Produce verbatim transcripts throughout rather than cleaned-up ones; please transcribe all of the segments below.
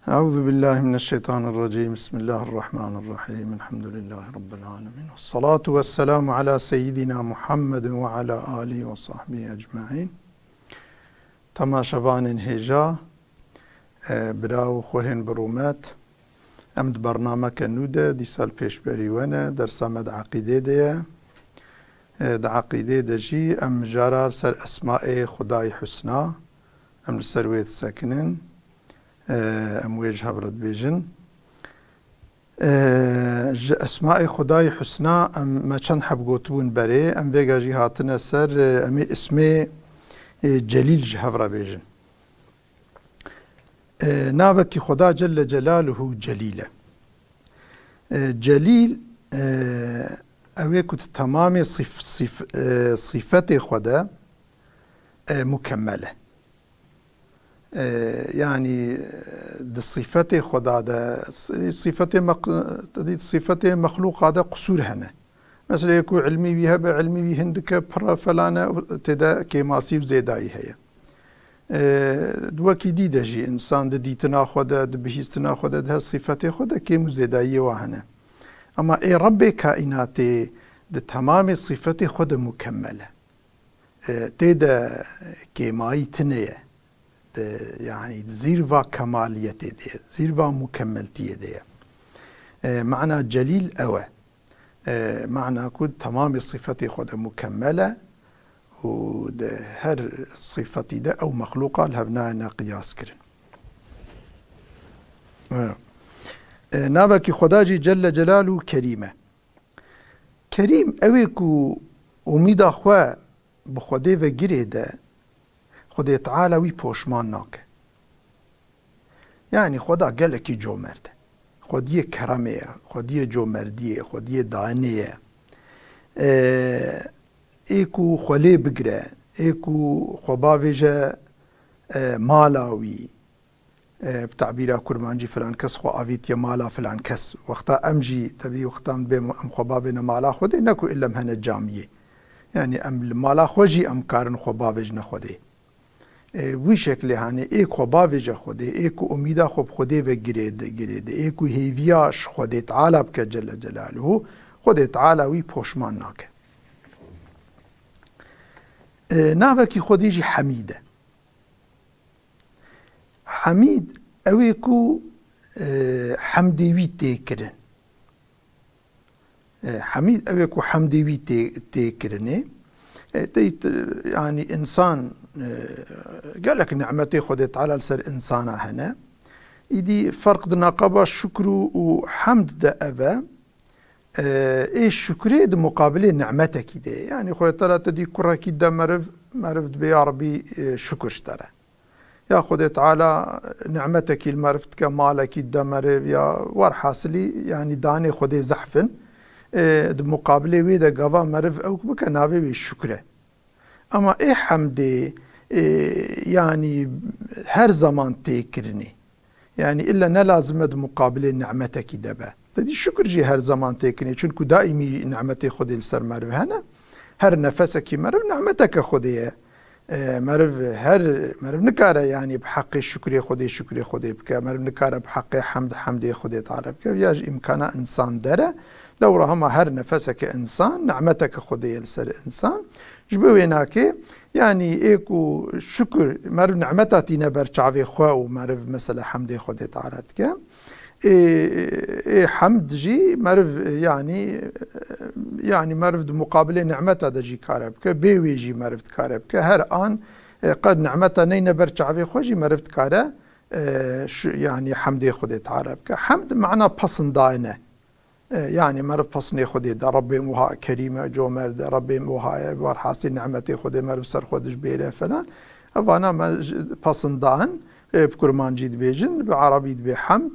أعوذ بالله من الشيطان الرجيم. بسم الله الرحمن الرحيم. الحمد لله رب العالمين. والصلاة والسلام على سيدنا محمد وعلى آله وصحبه أجمعين. Temaşevanên hêja, e, bira û xwehên bi rûmet, em di bernameke nû de dîsa li pêşberî we ne, dersa me di eqîdê de ye. E, di eqîdê de jî em mijara li ser esmaê Xwedayê Husna, em li ser wê disekinin, e, em wê ji hev re dibêjin. E, ji esmaê Xwedayê Husna em, me çend heb gotibûn berê, em vêga jî hatine ser, e, em ê ismê, e, Celîl ji hev re bêjin. E, navekî Xweda Celle Celaluhu Celîl e. E, Celîl, e, ew ê ku di temamê sif-, sif-, e, sifetê xwe de, e, mukemmel e. E, yanî, e, di sifetê Xweda de, si-, sifetê meq-, tedî sifetê mexlûqa de qusûr hene. Mesela, yê ku ilmî wî hebe, ilmî wî hindike, pir e, falan e, tê de kêmasî û zêdayî heye. E, di wekî dî de jî însan di dîtina xwe de, di bihîstina xwe de, di her sifetê xwe de kêm û zêdayiyê wa hene. Ema ê Rebbê kaînatê di temamê sifetê xwe de mukemmel e. E, tê de kêmayî tune ye. Di, yanî di zîrva kemaliyetê de ye, zîrva mukemmeltiyê de ye. E, mana Celîl ew e. E, mana ku temamê sifetê xwe de mukemmel e û di her sifetî de ew mexlûqa li hev nayene qiyas kirin. E, e, navekî Xweda jî Celle Celaluhu Kerîm e. Kerîm ew ê ku umîda xwe bi Xwedê ve girê de, Xwedê Teala wî poşman nake. Yanî Xweda gelekî comerd e. Xwediyê keremê ye, Xwediyê comerdiyê, Xwediyê dayinê ye. Ee, ê ku xwe lê bigire, ê ku xwe bavêje, e, mala wî, e, bi tabîra kurmancî filan kes xwe avêtiye mala filan kes. Wexta em jî, tebî wexta em bê, em xwe bavêne mala Xwedê, ne ku îlle em hene camiyê. Yanî em li mala xwe jî em karin xwe bavêjine Xwedê. E, wî şeklê hanê ê xwe bavêje Xwedê, ê ku umîda xwe bi Xwedê ve girê de, girê de, ê ku hêviya ji Xwedê Teala bike Celle Celaluhu, Xwedê Teala wî poşman nake. E, navekî Xwedê jî Hemîd e. Hemîd ew ê ku, e, hemdê wî tê kirin. E, Hemîd ew ê ku hemdê wî tê, tê kirinê. E, tey, t-, yanî însan, e, gelek nimetê Xwedê Teala li ser însana hene. Îdî ferq di naqaba şukr û, û hemd de ev e. E, ê şukrê di muqabilê nimetekî de ye. Yanî Xwedê Teala te dî kurekî de meriv, meriv dibê ya Rebî, e, şukir ji te re. Ya Xwedê Teala nimetekî li meriv dike, malekî dide meriv, ya werhasilî, yanî danê Xwedê zehf in. E, di muqabilê wê de gava meriv ew bike, navê wê şukir e. Ema ê hemdê, e, yanî her zeman tê kirinê. Yanî îlle ne lazim e di muqabilê nimetekî de be. Te dî şukir jî her zeman tê kirinê, çunku daîmî nimetê Xwedê li ser meriv hene. Her nefesekî meriv nimeteke Xwedê ye. E, meriv her, meriv nikare, yanî, bi heqê şukrê Xwedê, şukrê Xwedê bike. Meriv nikare bi heqê hemd, hemdê Xwedê Teala bike. Ya ji îmkana însan der e. Lewra hema her nefeseke însan, nimeteke Xwedê ye li ser însan. Ji bo wê nakê, yanî, ê ku şukir, meriv nimeta tîne ber çavê xwe û meriv, mesela, hemdê Xwedê Teala dike. Ê, ê hemd jî meriv, yanî, yanî meriv di muqabilê nimeta de jî kare bike, bê wê jî meriv dikare bike. Her an, e, qet nimeta neyne ber çavê xwe jî meriv dikare, e, şu, yanî hemdê Xwedê Teala bike. Hemd mana pesindayine. E, yanî meriv pesnê Xwedê de, Rebbê min wiha kerîm e, comerd e, Rebbê min wiha ye, werhasî nimetê Xwedê meriv ser xwe dijbêre falan. Evana me ji, pesindan, e, bi kurmancî dibêjin, bi erebî dibê hemd.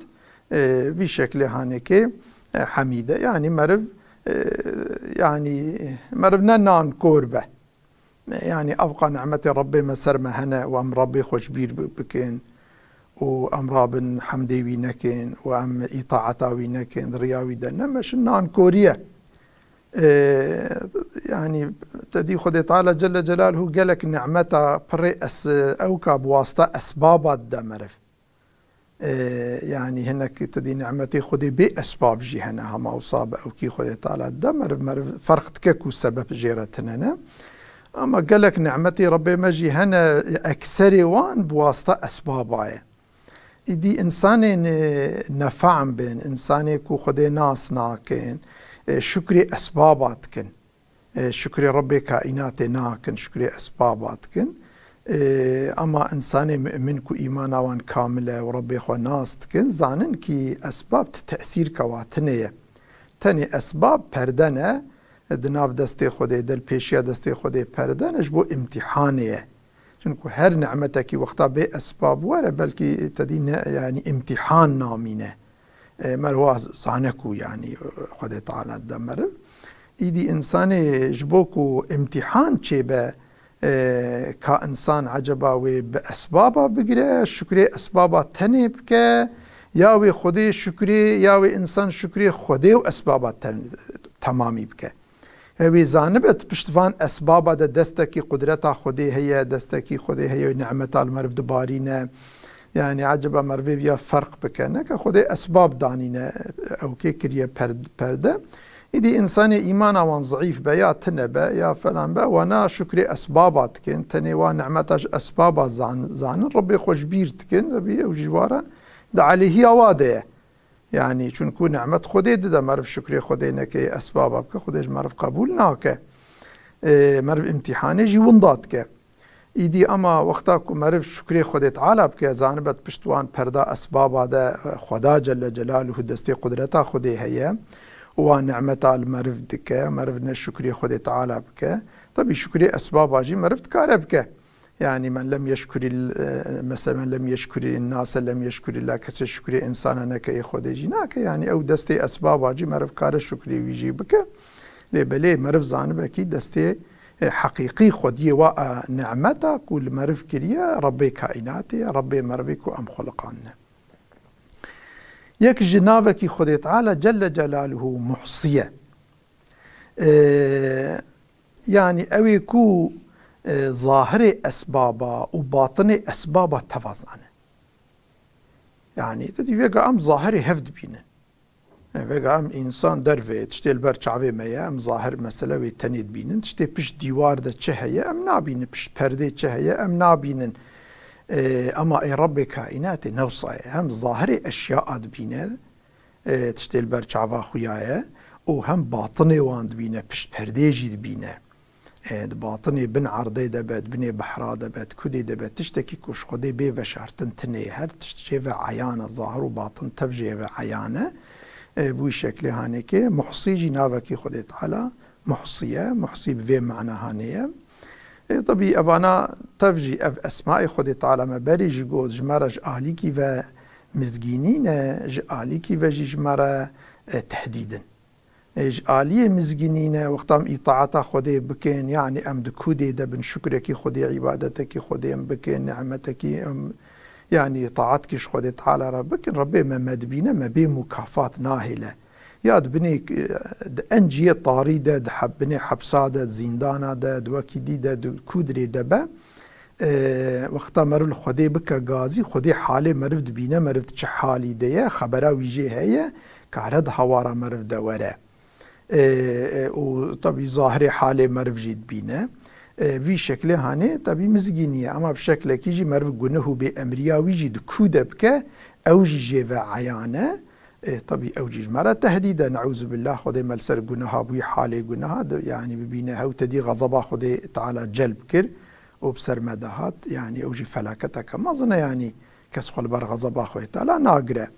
E, vî şeklê hanekê, e, hemîd e. Yanî meriv, e, yanî meriv ne nankor be. Yanî evqa nimetê Rebbê me ser me hene û em Rebbê xwe ji bîr bi-, bikin û em rabin hemdê wî nekin û em îtaeta wî nekin, di riya wî de nemeşin, nankoriye. Ee, yanî te dî Xwedê Teala Celle Celaluhu gelek nimeta pirê es-, ewka bi wasta esbaba dide meriv. E, yanî hinek tu dî nimetê Xwedê bê esbab jî hene, hema wisa bi ewkî Xwedê Teala dide meriv, meriv ferq dike ku sebeb jê re tune ne. Ama gelek nimetê Rebbê me jî hene, ekserê wan bi wasta esbaba ye. Îdî insanên, e, nefam bin, insanê ku Xwedê nas nakin, e, şukrê esbaba dikin. E, şukrê Rebbê kaînatê nakin, şukrê esbaba dikin. E, ama insanê mu'min ku îmana wan kamil e û Rebbê xwe nas dikin, zanin kî esbab ti tesîr kewa tine ye. Tenê esbab perde ne, e, di nav destê Xwedê de, li pêşiya destê Xwedê perde ne, ji bo îmtîhanê ye. Çunku her nimetekî wexta bê esbab were, belkî te dî ne, yanî îmtîhan namîne. E, merwa zane ku, yanî, e, Xwedê Teala dide meriv. Îdî însanê ji bo ku îmtîhan çêbe, e, ka însan eceba wê bi esbaba bigire, şukrê esbaba tenê bike, ya wê Xwedê şukrê, ya wê însan şukrê Xwedê û esbaba ten-, temamî bike. Ew ê zanibe, di pişt van esbaba de destekî qudreta Xwedê heye, destekî Xwedê heye, nimeta li meriv dibarîne. Yanî eceba merivê viya ferq bike? Neke Xwedê esbab danîne, ew kê kiriye per-, perde. Îdî însanê îmana wan zîf be, ya tune be, ya felan be, wana şukrê esbaba dikin, tenê wan nimeta ji esbaba zan-, zanin, Rebbê xwe ji bîr dikin, dibî ew jî ji wa re di aleyhiya wa de ye. Yanî, çunku nimet Xwedê dide, meriv şukrê Xwedê neke, esbaba bike, Xwedê ji meriv qebûl nake. Ê, meriv îmtîhanê jî winda dike. Îdî ema wexta ku meriv şukrê Xwedê Teala bike, zanibe di pişt wan perda esbaba de, e, Xweda Celle Celaluhu destê qudreta Xwedê heye û wan nimeta li meriv dike, meriv ne şukrê Xwedê Teala bike. Tebî şukrê esbaba jî meriv dikare bike. Yanî men lem yeşkuril, e, mesela men lem yeşkuril nase lem yeşkurillah, kesê şukrê însana neke, ê Xwedê jî nake. Yanî ew destê esbaba jî meriv kare şukrê wî jî bike. Lê belê meriv zanibe kî destê, e, heqîqî xwediyê wa, e, nimeta ku li meriv kiriye, Rebbê kaînatê ye, Rebbê merivê ku em xuliqandine. Yek ji navekî Xwedê Teala Celle Celaluhu Muhsî ye. E, Yanî ew ê ku, e, zahirê esbaba û batinê esbaba teva zane. Yanî tu dî vêga em zahirê hev dibînin. E, vêga em însan derve ye, tiştê li ber çavê me ye, em zahir mesele wê tenê dibînin. Tiştê pişt dîwar de çi heye, em nabînin. Pişt perdê çi heye, em nabînin. E, ema ê Rebbê kaînatê ne wisa ye. Hem zahirê eşya a dibîne, e, tiştê li ber çava xwe ya ye û hem batinê wan dibîne, pişt perdê jî dibîne. E, di batinê bin erdê de be, di binê behra de be, di kudê de be, tiştekî ku ji Xwedê bê veşartin tine ye. Her tişt jê ve eyan e, zahir û batin tev jê ve eyan e. E, bi wî şeklê hanê ke Muhsî jî navekî Xwedê Teala Muhsî ye. Muhsî bi vê mana hanê ye. E, tabî evana tev jî ev esmaê Xwedê Teala me berê jî got, ji me re ji alîkî ve mizgînî ne, ji alîkî ve jî ji me re, e, tehdîd in. E, ji aliyê mizgînî ne, wexta em îtaeta Xwedê bikin, yanî em di kudê de bin, şukrekî Xwedê, îbadetekî Xwedê em bikin, nimetekî em, yanî taatkî ji Xwedê Teala re bikin, Rebbê me, me dibîne, me bê mukafat nahêle. Ya di binê, e, di enciyê tarî de, di heb-, binê hepsa de, di zîndana de, di wekî dî de, di kudrê de be, e, wexta meriv li Xwedê bike gazî, Xwedê halê meriv dibîne, meriv di çi halî de ye, xebera wî jê heye, kare di hawara meriv de were. E, e, û tabî zahirê halê meriv jî dibîne. E, vî şeklê hanê tabî mizgînî ye, ama bi şeklekî jî meriv guneh û bêemriya wî jî di kû de bike, ew jî jê ve eyan e. E, tabî ew jî ji me re tehdîd e. Neûzubillah, Xwedê me li ser guneha bûyî, halê guneha de, yanî bibîne hew te dî xezeba Xwedê Teala celb kir û bi ser me de hat. Yanî ew jî felaketeke mezin e, yanî kes xwe li ber xezeba Xwedê Teala nagire.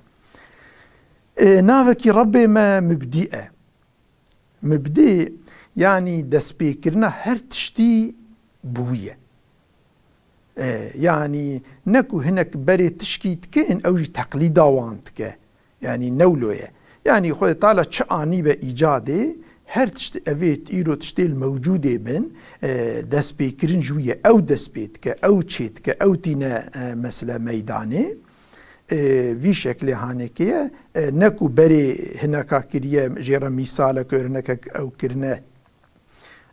E, navekî Rebbê me Mibdî e. Mibdî, yanî destpêkirina her tiştî bi wî ye. E, yanî ne ku hinek berê tişkî dikin, ew jî teqlîda wan dike. Yanî ne wilo ye. Yanî Xwedê Teala çi anîbe îcadê, her tişt evê îro tiştê li mewcûdê bin, e, destpêkirin ji wî ye. Ew dest pê dike, ew çê dike, ew tîne, e, mesele meydanê. E, vî şeklê hanekê ye. E, ne ku berê hineka kiriye, jê re mîsalek, örnekek ew kirine,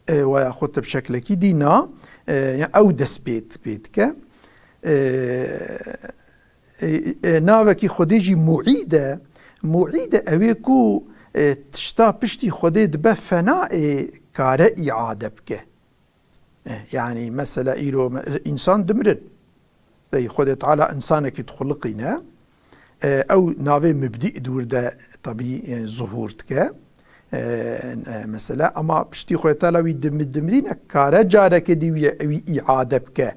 e, weya xwe te bi şeklekî dî na, e, ya ew dest pê, pê dike. E, E, e, navekî Xwedê jî Muîd e. Muîd e ew ê ku, e, tişta piştî Xwedê dibe fena ê kare îade bike. E, yanî mesela îro me-, însan dimirin. Dey Xwedê Teala însanekî dixuliqîne. E, ew navê mibdî di wir de tabî, e, zuhûr dike. E, e, mesela ama piştî Xwedê Teala wî dim-, dimirîne kare careke dî wî, wî îade bike.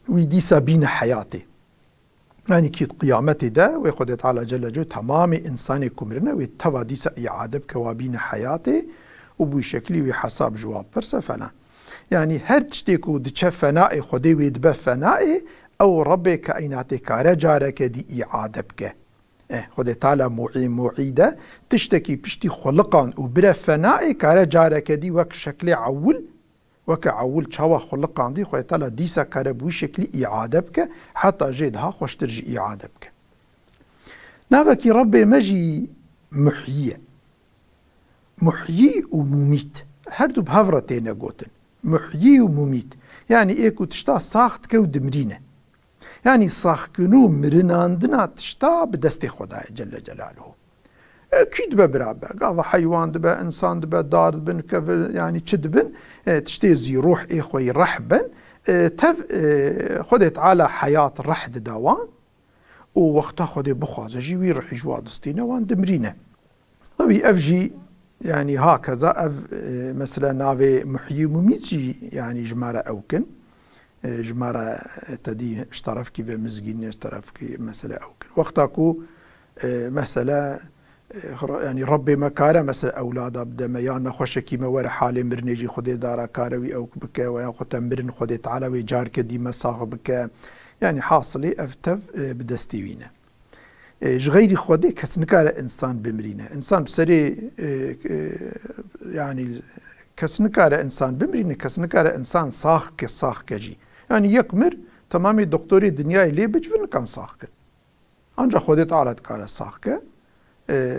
Wî dîsa bîne heyatê. Yanî kî qiyametê de wê Xwedê Teala Celle Celaluhu temamê însanê ku mirine wê teva dîsa îade bike wa bîne heyatê û bi wî şeklî wî hesab ji wa pirse falan. Yanî her tiştê ku diçe fenayê Xwedê wê dibe fenayê ew Rebbê kaînatê kare careke dî îade bike. Eh, Xwedê Teala muî-, muîd e, tiştekî piştî xuliqan û bire fenayê kare careke dî wek şeklê ewil Weke ewil çawa xuliqandî, Xwedê Teala dîsa kare bi wî şeklî îade bike, heta jê daha xweştir jî îade bike. Navekî Rebbê me jî Muhyî ye. Muhyî û Mumît, her du bi hev re têne gotin. Muhyî û Mumît, yanî ê ku tişta sax dike û dimrîne. Yanî saxkirin û mirinandina tişta bi destê Xwedayê Celle Celaluhu. E, kî dibe bira be? Gava heywan dibe, însan dibe, dar dibin, kevir, yanî çi dibin? E, tiştê zî ruh ê xwe yî reh bin. E, tev, e, Xwedê Teala heyat reh dide wan û wexta Xwedê bixwaze jî wî rihî ji wa distîne, wan dimrîne. Tabî ev jî, yanî hakeza ev, e, mesela navê Muhyî Mumît jî, yanî ji me re ew kin. E, ji me re, e, te dî ji terefkî ve mizgîn, ji terefkî mesela ew kin. Wexta ku, e, mesela, e, ra-, yanî Rebbê me kare mesela ewlada bide me, ya nexweşekî me were halê mirinê jî Xwedê dara kare wî ew bike, we ya xwe te mirin Xwedê Teala wê carke dî me sax bike. Yanî hasilî ev tev, e, bi destê wî ne. E, ji xeyrî Xwedê kes nikare însan bimirîne. Însan bi serê, e, e, yanî kes nikare însan bimirîne, kes nikare însan sax ke, sax ke jî. Yanî yek mir, temamê doktorê dinyayê lê bicivin nikan sax kin. Anca Xwedê Teala dikare sax ke. E,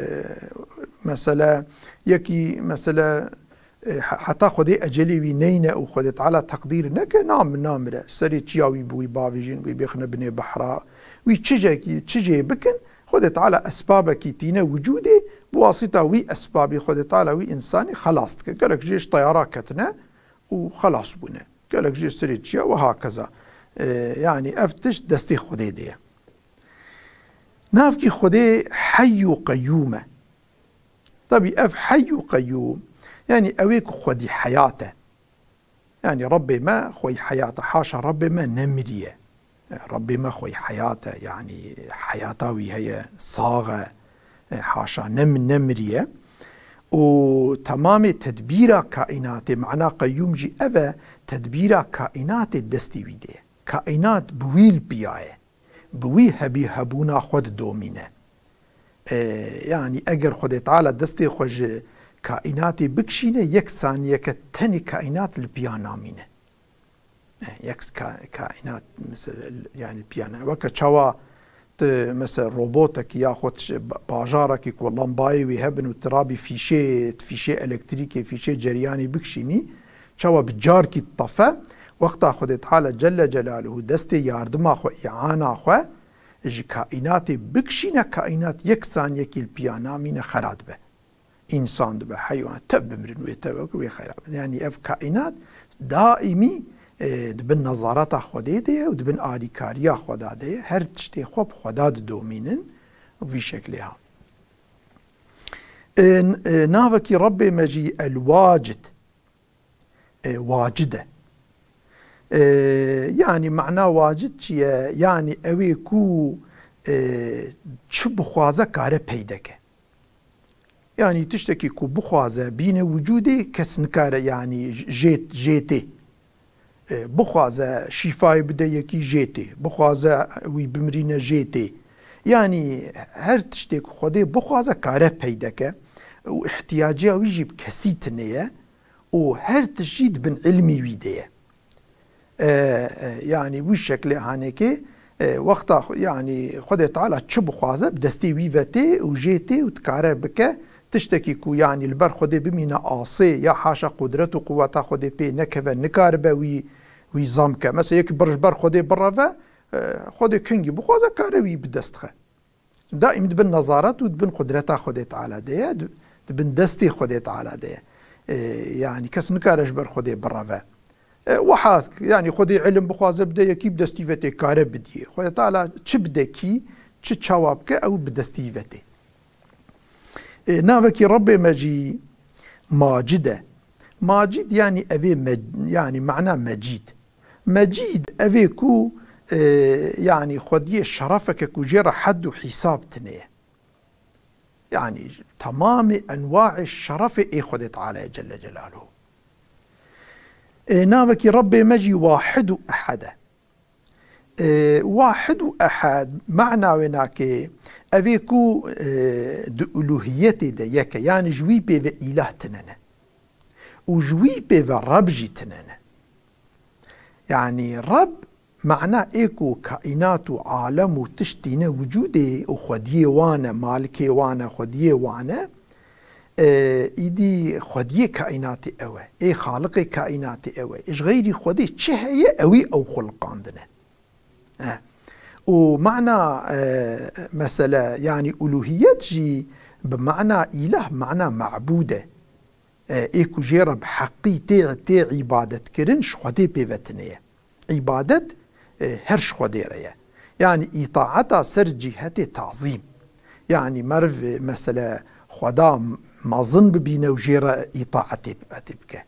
mesele, yekî mesele, E, he-, heta Xwedê ecelê wî neyne û Xwedê Teala teqdîr neke, nam-, namire. Serê çiya wî bi wî bavêjin, wî bêxine binê behra. Wî çi jekî, çi jê bikin, Xwedê Teala esbabekî tîne wicûdê, bi wasîta wî esbabî Xwedê Teala wî însanî xelas dike. Gelek jê ji teyara ketine û xelas bûne. Gelek jê serê çiya we hakeza. E, yanî ev tişt destê Xwedê de ye. Navkî Xwedê Heyy û Qeyyûm e. Tabî ev Heyy û Qeyyûm, yanî ew ê ku xwedî heyat e. Yanî Rebbê me xweyî heyat e. Haşa Rebbê me nemiriye. Rebbê me xweyî heyat e. Yanî heyata wî heye, sax e. E, haşa nem-, nemiriye. Û temamê tedbîra kaînatê, mana qeyyûm jî ev e, tedbîra kaînatê destê wî de ye. Kaînat bi wî li piya ye. Bi wî hebî hebûna xwe didomîne. E, yanî eger Xwedê Teala destê xwe ji kaînatê bikişîne, yek saniyeke tenê kaînat li piya namîne. E, yek ka-, kaînat, misal, yanî piya ne. Weke çawa tu, mesela, robotekî yaxud ji ba-, bajarekî ku lembayê wî hebin û tu rabî fîşê, fîşê elektrîkê, fîşê ceryanî bikişînî, çawa bi carkî ditefe, wexta Xwedê Teala Celle Celaluhu destê yardima xwe, îana xwe, ji kaînatê bikişîne, kaînat yek saniyekî li piya namîne, xera dibe. Însan dibe, heywan, tev bimirin wê, tev wek wê xera bin. Yanî ev kaînat daîmî, e, di bin nezareta Xwedê de ye û di bin alîkariya Xweda de ye. Her tiştê xwe bi Xweda didomînin. Vî şeklê ha. E, n-, e, navekî Rebbê me jî El-Wacid. E, wacid e. E, yanî mana wacid çi ye? Yanî ew ê ku, e, çi bixwaze kare peydeke. Yanî tiştekî ku bixwaze bîne wicûdê kes nikare, yanî jê, jê tê. E, bixwaze şîfayê bide yekî jê tê. Bixwaze wî bimrîne jê tê. Yanî her tiştê ku Xwedê bixwaze kare peydeke û ihtiyaciya wî jî bi kesî tune ye. û her tişt jî di bin ilmî wî de ye. E, e, yanî wî şeklê hanekê, e, wexta xwe, yanî Xwedê Teala çi bixwaze, bi destê wî ve tê û jê tê û dikare bike tiştekî ku, yanî li ber Xwedê bimîne asê ya haşa qudret û quweta Xwedê pê nekeve, nikaribe wî, wî zam ke. Mesela yek bir ji ber Xwedê bireve, E, Xwedê kengî bixwaze kare wî bi dest xe. Daîm di bin nezaret û di bin qudreta Xwedê Teala de ye, di, di bin destê Xwedê Teala de ye. E, yanî kes nikare ji ber Xwedê bireve. E, wiha, yanî Xwedê ilim bixwaze bide yekî bi destî ve tê kare bidiyê. Xwedê Teala çi bide kî, çi çawa bike ew bi destî ve tê. E, navekî Rebbê me jî Macid e. Macid yanî evê me-, yanî mana mecîd. Mecîd evê ku, e, yanî xwediyê şerefeke ku jê re hed û hîsab tine ye. Yanî temamê enwaê şerefê ê Xwedê Teala ye Celle Celaluhu. E, navekî Rebbê me jî Wahid û Ehed e. E, Wahid û Ehed mana wê nake, evê ku, e, di uluhiyetê de yek e, yanî ji wî pê ve îlah tine ne. Û ji wî pê ve Reb jî tine ne. Yanî Reb mana ê ku kaînat û alem û tiştî ne wicûdê û xwediyê wan e, malikê wan e, xwediyê wan e, e, îdî xwediyê kaînatê ew e, ê xaliqê kaînatê ew e. Ji xeyrî Xwedê çi heye, ewî ew xuliqandine. E. Û mana, e, mesele, yanî uluhiyet jî bi mana îlah, mana mabûd e. E, ê ku jê re bi heqî tê, tê îbadet kirin, ji Xwedê pê ve tine ye. Îbadet, e, her ji Xwedê re ye. Yanî îtaeta ser cîhetê tazîm. Yanî meriv, e, mesele Xweda mezin bibîne û jê re îtaetê, etê bike.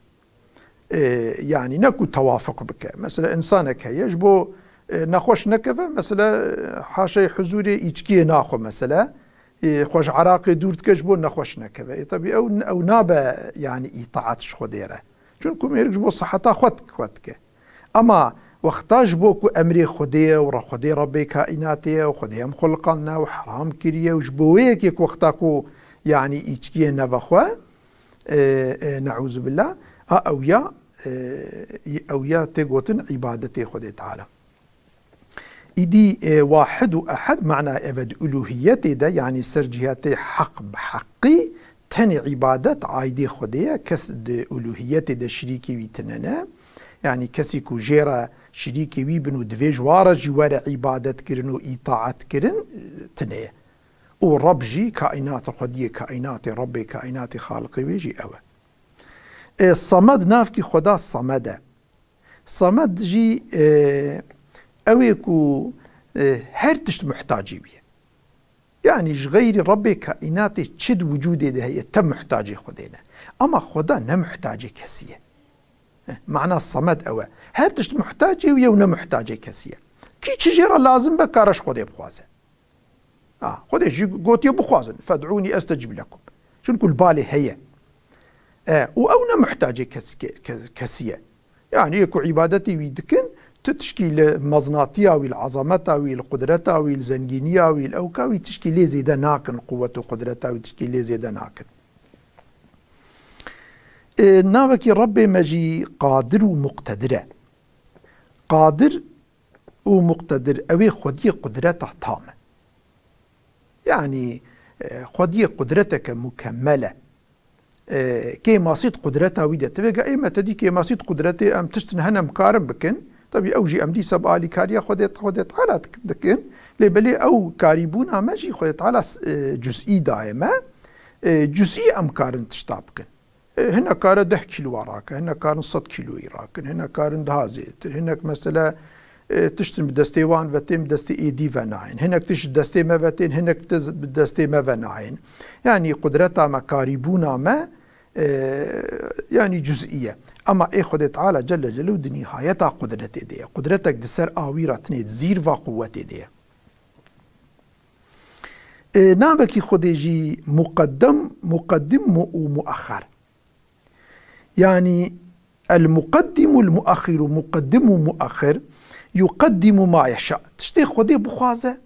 E, yanî ne ku tewafuq bike. Mesela insanek heye, ji bo, e, nexweş nekeve, mesela, e, haşayê huzûrê îçkiyê naxwe, mesela, e, xwe ji eraqê dûr dike, ji bo nexweş nekeve. E, tabii ew, ew nabe, yanî îtaat ji Xwedê re. Çunku mêrik ji bo siheta xwe, xwe dike. Ema wexta ji bo ku emrê Xwedê ye û re Xwedê Rebbê kaînatê ye û Xwedê em xuliqandine û heram kiriye û ji bo wê yekê ku wexta ku, yanî îçkiyê neve xwe, e, e, neûzubillah, a ew ya, e, ew ya tê gotin îbadetê Xwedê Teala. Îdî, e, wahid û ehed mana ev e di uluhiyetê de, yanî ser cihetê heq bi heqî tenê îbadet aîdê Xwedê ye, kes di uluhiyetê de şirîkê wî tine ne. Yanî kesî ku jê re şirîkê wî bin û divê ji wa re jî were îbadet kirin û îtaet kirin, tine ye. Û Reb jî kaînat, xwediyê kaînatê, Rebbê kaînatê, xaliqê wê jî ew e. E, Samed, navkî Xweda Samed e. Samed jî, e, ew ê ku, e, her tişt muhtacê wî ye. Yanî ji xeyrî Rebbê kaînatê çi di wicûdê de heye, te muhtacê Xwedê ne. Ama Xweda ne muhtacê kesî ye. E, mana Samed ew e. Her tişt muhtacê wî ye û ne muhtacê kesî ye. Kî çi jê re lazim be, kare ji Xwedê bixwaze. Ha, Xwedê jî gotiye, "Bixwazin, fed'ûnî estecib lekum." Çunku li balê heye. E, û ew ne muhtacê kes-, ke-, ke-, kesî ye. Yanî yê ku îbadetê wî dikin, tu tişkî li meznatiya wî, li ezameta wî, li qudreta wî, li zengîniya wî, li ewka wî tişkî lê zêde nakin, quwet û qudreta wî tişkî lê zêde nakin. E, navekî Rebbê me jî Qadir û Muqtedir e. Qadir û Muqtedir, ew ê xwediyê qudreta tam e. Yanî, e, xwediyê qudreteke mukemmel e. E, kêmasî di qudreta wî de. Ti vêga ê me te dî kêmasî di qudretê, em tiştin hene em karin bikin. Tabî ew jî em dîsa bi alîkariya Xwedê, Xwedê Teala dik-, dikin. Lê belê ew karîbûna me jî Xwedê Teala s-, e, cuz'î daye me. E, cuz'î em karin tişta bikin. E, hinek kare deh kîlowa rake, hinek karin sed kîloyî rakin, hinek karin daha zêdetir, hinek mesele, e, tiştin bi destê wan ve tên, bi destê êdî ve nayên. Hinek tişt bi destê me ve tên, hinek tişt bi destê me ve nayên. Yanî qudreta me, karîbûna me, e, yanî cuz'î ye. Ema ê Xwedê Teala Celle Celaluhu di nîhayeta qudretê de ye. Qudretek di ser awî re tinê, di zîrva quwetê de ye. E, navekî Xwedê jî muqeddem, muqeddim mu-, û muaxer. Yanî el-muqeddim û el-muaxir û muqeddim û muaxir, yuqeddimu ma yeşa. Tiştê Xwedê bixwaze,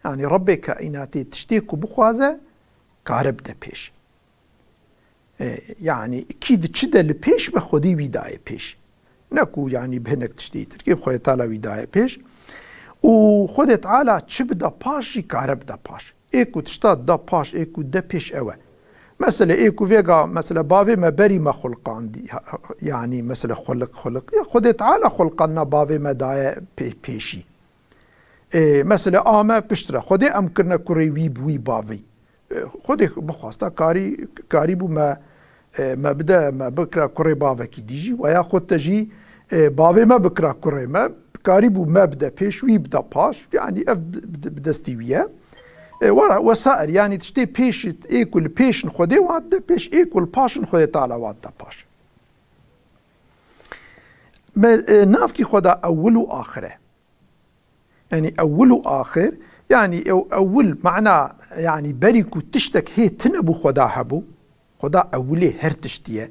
yanî Rebbê kaînatê tiştê ku bixwaze, kare bide pêş. E, yanî kî di çi de li pêş be, Xwedê wî daye pêş. Ne ku yanî bi hinek tiştê tirkê bi Xwedê Teala wî daye pêş. Û Xwedê Teala çi bida paş jî kare bida paş. Ê ku tişta da paş, ê ku de pêş ew e. Mesele ê ku vêga, mesele bavê me berî me xulqandî, ha, ha, yanî mesele xuliq, xuliq. Ya Xwedê Teala xulqandina bavê me daye pê-, pêşî. Ê, mesela a me piştre. Xwedê em kirine kurê wî bi wî bavê. Ê, Xwedê bixwasta karî, karî bû me, ê, me bide, me bikira kurê bavekî dî jî. Weya xwe te jî, ê, bavê me bikira kurê me. Karî bû me bide pêş, wî bide paş. Yanî ev bi, bi, bi destî wî ye. Ê, wera, wesair, yanî tiştê pêş, ê ku li pêşin Xwedê wan dide pêş, ê ku li paşin Xwedê Teala wan dide paş. Me, e, navkî xwe da ewil û axir e. Yanî ewil û axir, yanî ew ewil mana, yanî berî ku tiştek hê tine bû xwe da hebû. Xwe da ewilê her tiştî ye.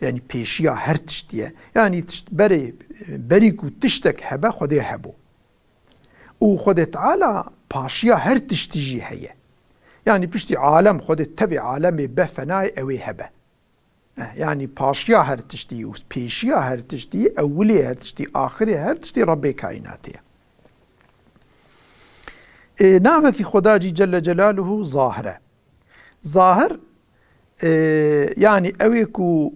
Yanî pêşiya her tiştî ye. Yanî tişt, berê, berî ku tiştek hebe Xwedê hebû. Û Xwedê Teala paşiya her tiştî jî heye. Yanî piştî alem, Xwedê tevê alemê be fenayê ew ê hebe. Eh, yanî paşiya her tiştî û pêşiya her tiştî, ewilê her tiştî, axirê her tiştî Rebbê kaînatê ye. Ê, navekî Xweda jî Celle Celaluhu Zahir e. Zahir, ê, yanî ew ê ku,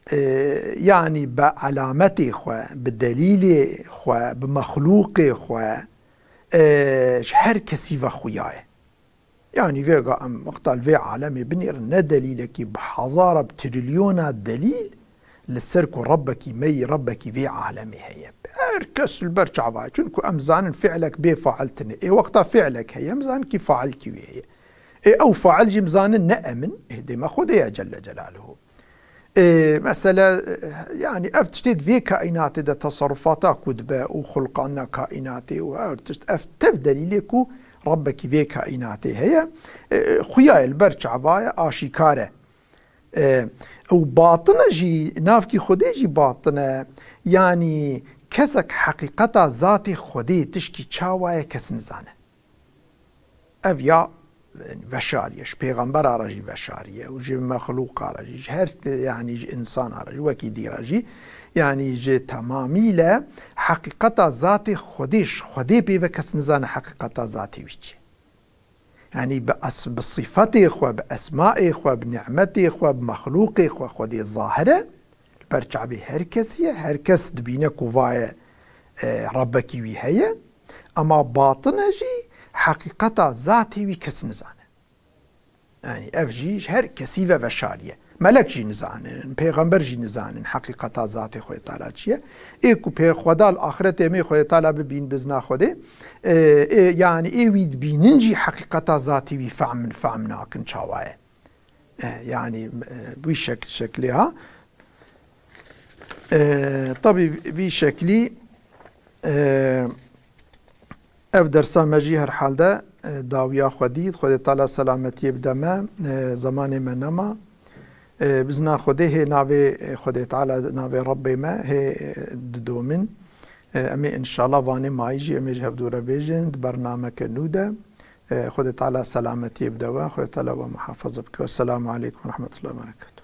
ê, yanî bi elametê xwe, bi delîlê xwe, bi mexlûqê xwe, ê, ji her kesî ve xuya ye. Yanî vêga em wexta li vê alemê binêrin, ne delîlekî, bi hezara, bi trilyona delîl li ser ku Rebbekî me yî, Rebbekî vê alemê heye. Her kes li ber çava ye. Çunku em zanin fiilek bê fail tine. Ê wexta fiilek heye, em zanin kî fail kî wê heye. Ê ew fail jî em zanin ne em in, ê dê me Xwedê ye Celle Celaluhu. Ê, mesele, e, yanî ev tiştê di vê kaînatê de teserufata ku dibe û xulqanina kaînatê û her tişt, ev tev delîlê ku Rebbekî vê kaînatê heye. E, xuya ye, li ber çava ye, aşîkar e. E, û batin e jî, navkî Xwedê jî batin e. Yanî kesek heqîqeta zatê Xwedê tişkî çawa ye kes nizane. Ev ya, yanî, veşarî ye, ji pêxembera re jî veşarî ye û ji mexlûqa re jî, ji her, yanî ji însana re jî, wekî dî re jî, yanî ji temamîle heqîqeta zatê Xwedê, ji Xwedê pê ve kes nizane heqîqeta zatê wî çi ye. Yanî bi es-, bi sîfetê xwe, bi esmaê xwe, bi nîmetê xwe, bi mexlûqê xwe Xwedê zahir e. Li ber çavê her kesî ye, her kes dibîne ku va ye, e, Rebbekî wî heye. Ema batin e jî, heqîqeta zatê wî kes nizane. Yanî ev jî ji her kesî ve veşarî ye. Melek jî nizanin, pêxember jî nizanin heqîqeta zatê Xwedê Teala çi ye. Ê ku pê Xweda li axiretê em ê Xwedê Teala bibîn bizna Xwedê, e, ê, yanî ê wî dibînin jî heqîqeta zatê wî fehm, fehm nakin çawa ye. E, yanî, e, wî şek-, şeklê ha. E, tabî vî şeklî, e, ev dersa me jî herhalde, e, dawiya xwe dît. Xwedê Teala selametiyê bide me, e, zemanê me nema. E, bizna Xwedê hê navê, e, Xwedê Teala, navê Rebbê me hê, e, didomin. E, em ê inşallah vanê mayî jî em ê ji hev dû re bêjin di bernameke nû de. E, Xwedê Teala selametiyê bide we. Xwedê Teala we muhafaza bike. Esselamu aleykum ve rahmetullahi ve berekatuhu.